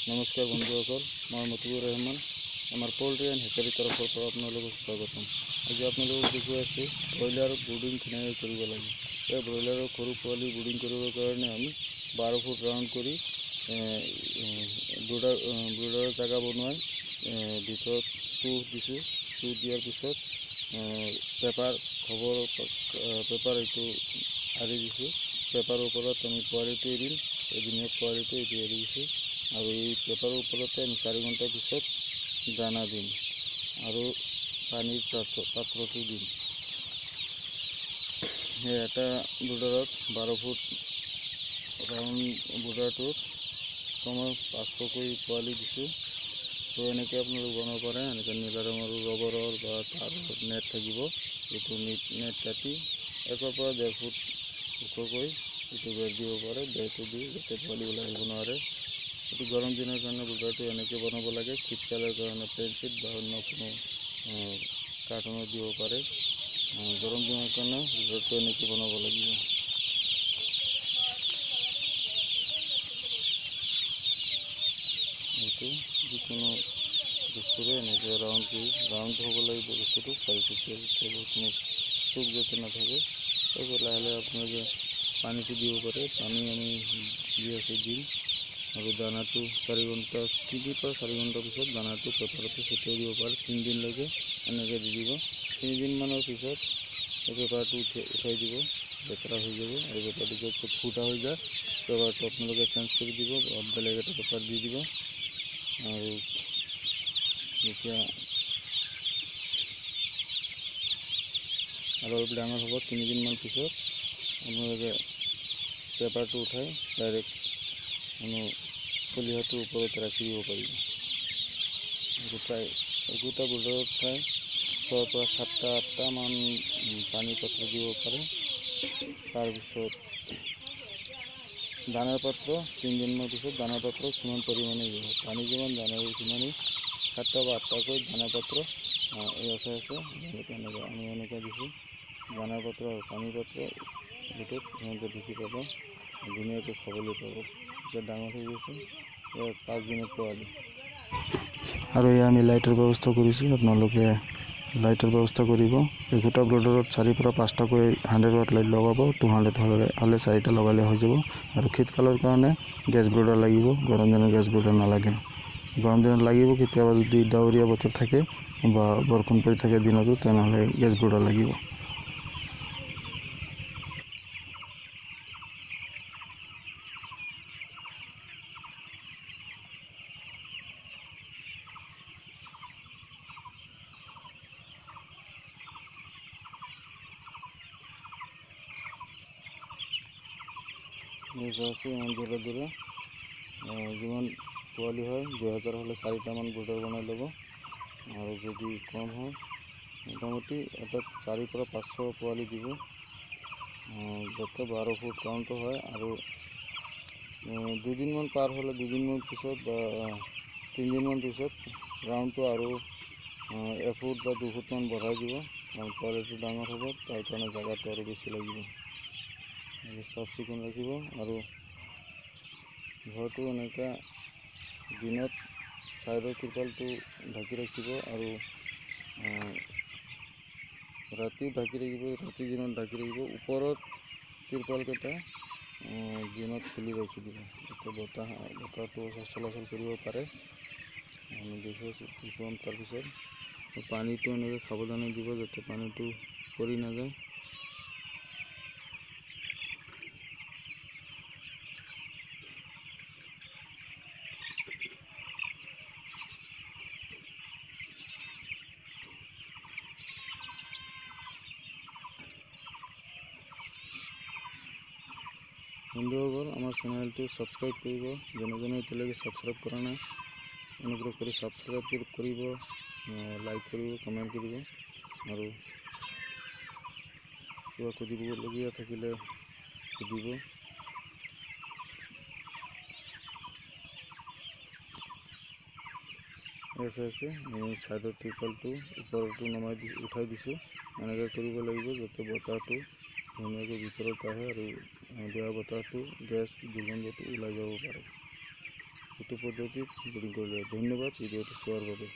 নমস্কাৰ বন্ধুসকল, মই মতিবুৰ ৰহমান, আমাৰ পল্ট্ৰি এণ্ড হেচাৰী তৰফৰ পৰা আপোনালোকক স্বাগতম। আজি আপোনালোকক দেখুৱাই আছোঁ ব্ৰইলাৰ ব্ৰুডিং কেনেকৈ কৰিব লাগে। এই ব্ৰইলাৰৰ সৰু পোৱালি ব্ৰুডিং কৰিবৰ কাৰণে আমি 12 ফুট ৰাউণ্ড কৰি ব্ৰুডাৰৰ জেগা বনোৱাই ভিতৰত তুঁহ দিছোঁ। তুঁহ দিয়াৰ পিছত পেপাৰ খবৰ পেপাৰ এইটো আঁৰি দিছোঁ। পেপাৰৰ ওপৰত আমি পোৱালিটো এৰিম। এদিনীয়া পোৱালিটো এইটো এৰি দিছোঁ আৰু এই পেপাৰৰ ওপৰতে আমি 4 ঘণ্টাৰ পিছত দানা দিম আৰু পানীৰ পাত্ৰটো দিম। সেই এটা ব্ৰুডাৰত 12 ফুট ৰাউণ্ড ব্ৰুডাৰটোত কমেও 500কৈ পোৱালি দিছোঁ। তো এনেকৈ আপোনালোক বনাব পাৰে। এনেকৈ নীলা ৰঙৰ ৰবৰৰ বা তাৰৰ নেট থাকিব, এইটো নেট কাটি 1ৰ পৰা 1.5 ফুট ওখকৈ এইটো বেৰ দিব পাৰে। বেৰটো দি যাতে পোৱালি ওলাই আহিব নোৱাৰে। এইটো গৰম দিনৰ কাৰণে ব্ৰুডাৰটো এনেকৈ বনাব লাগে। শীতকালৰ কাৰণে পেঞ্চিল বা অন্য কোনো কাৰ্টুনত দিব পাৰে। গৰম দিনৰ কাৰণে ব্ৰুডাৰটো এনেকৈ বনাব লাগিব। এইটো যিকোনো বস্তুৰে এনেকৈ ৰাউণ্ড কৰি ৰাউণ্ড হ'ব লাগিব বস্তুটো, চাৰিচুকীয়া কোনো চুক যাতে নাথাকে। তাৰপিছত লাহে লাহে আপোনালোকে পানীটো দিব পাৰে। পানী আমি দি আছোঁ দিম আৰু দানাটো 4 ঘণ্টা, 3ৰ পৰা 4 ঘণ্টাৰ পিছত দানাটো পেপাৰতে ছটিয়াই দিব পাৰে। 3 দিনলৈকে এনেকৈ দি দিব। 3 দিনমানৰ পিছত এই পেপাৰটো উঠাই দিব, লেতেৰা হৈ যাব। আৰু পেপাৰটো য'ত য'ত ফুটা হৈ যায় পেপাৰটো আপোনালোকে চেঞ্জ কৰি দিব, বেলেগ এটা পেপাৰ দি দিব। আৰু যেতিয়া আৰু অলপ ডাঙৰ হ'ব 3 দিনমান পিছত আপোনালোকে পেপাৰটো উঠাই ডাইৰেক্ট মানে খলিহাটোৰ ওপৰত ৰাখি দিব পাৰিব। আৰু প্ৰায় একোটা ব্ৰুডাৰত প্ৰায় 6ৰ পৰা 7টা 8টামান পানী পাত্ৰ দিব পাৰে। তাৰপিছত দানাৰ পাত্ৰ 3 দিনমান পিছত দানাৰ পাত্ৰ সিমান পৰিমাণে দিব। পানী যিমান দানাৰ সিমানেই 7টা বা 8টাকৈ দানা পাত্ৰ এই আছে আছে এনেকৈ আমি এনেকৈ দিছোঁ। দানাৰ পাত্ৰ আৰু পানী পাত্ৰ সেইটোত সিহঁতে ঢুকি পাব, ধুনীয়াকৈ খাবলৈ পাব। এতিয়া ডাঙৰ হৈ গৈছে, 5 দিনৰ পোৱালি। আৰু এয়া আমি লাইটৰ ব্যৱস্থা কৰিছোঁ। আপোনালোকে লাইটৰ ব্যৱস্থা কৰিব। একোটা ব্ৰুডাৰত 4ৰ পৰা 5টাকৈ 100 ৱাট লাইট লগাব। 200 হ'লে 4টা লগালে হৈ যাব। আৰু শীতকালৰ কাৰণে গেছ ব্ৰুডাৰ লাগিব, গৰম দিনত গেছ ব্ৰুডাৰ নালাগে। গৰম দিনত লাগিব কেতিয়াবা যদি ডাৱৰীয়া বতৰ থাকে বা বৰষুণ পৰি থাকে দিনতো, তেনেহ'লে গেছ ব্ৰুডাৰ লাগিব। আছে ইমান দূৰে দূৰে যিমান পোৱালি হয় 2000 হ'লে 4টামান ব্ৰুডাৰ বনাই ল'ব। আৰু যদি কম হয় মোটামুটি এটাত 4ৰ পৰা 500 পোৱালি দিব, যাতে 12 ফুট ৰাউণ্ডটো হয়। আৰু দুদিনমান পাৰ হ'লে দুদিনমান পিছত বা 3 দিনমান পিছত ৰাউণ্ডটো আৰু 1 ফুট বা 2 ফুটমান বঢ়াই দিব, কাৰণ পোৱালিটো ডাঙৰ হ'ব, তাৰ কাৰণে জেগাটো আৰু বেছি লাগিব। চাফ চিকুণ ৰাখিব। আৰু ঘৰটো এনেকুৱা দিনত ছাইডৰ ত্ৰিপালটো ঢাকি ৰাখিব আৰু ৰাতিও ঢাকি ৰাখিব, ৰাতি দিনত ঢাকি ৰাখিব। ওপৰত ত্ৰিপালকেইটা দিনত খুলি ৰাখি দিব, যাতে বতাহটো চলাচল কৰিব পাৰে। আমি দেখুৱাইছোঁ কি ক'ম। তাৰপিছত পানীটো এনেকৈ সাৱধানে দিব যাতে পানীটো পৰি নাযায়। বন্ধুসকল, আমাৰ চেনেলটো ছাবস্ক্ৰাইব কৰিব। যোনে যোনে এতিয়ালৈকে ছাবস্ক্ৰাইব কৰা নাই অনুগ্ৰহ কৰি ছাবস্ক্ৰাইব কৰিব, লাইক কৰিব, কমেণ্ট কৰিব। আৰু কিবা সুধিবলগীয়া থাকিলে সুধিব। আছে আছে আমি ছাইডৰ ত্ৰিপালটো ওপৰতো নমাই দি উঠাই দিছোঁ। এনেকৈ কৰিব লাগিব যাতে বতাহটো ধুনীয়াকৈ ভিতৰত আহে আৰু বেয়া বতাহটো গেছ দুৰ্গন্ধটো ওলাই যাব পাৰে। এইটো পদ্ধতিত বৰিং কৰিলে। ধন্যবাদ ভিডিঅ'টো চোৱাৰ বাবে।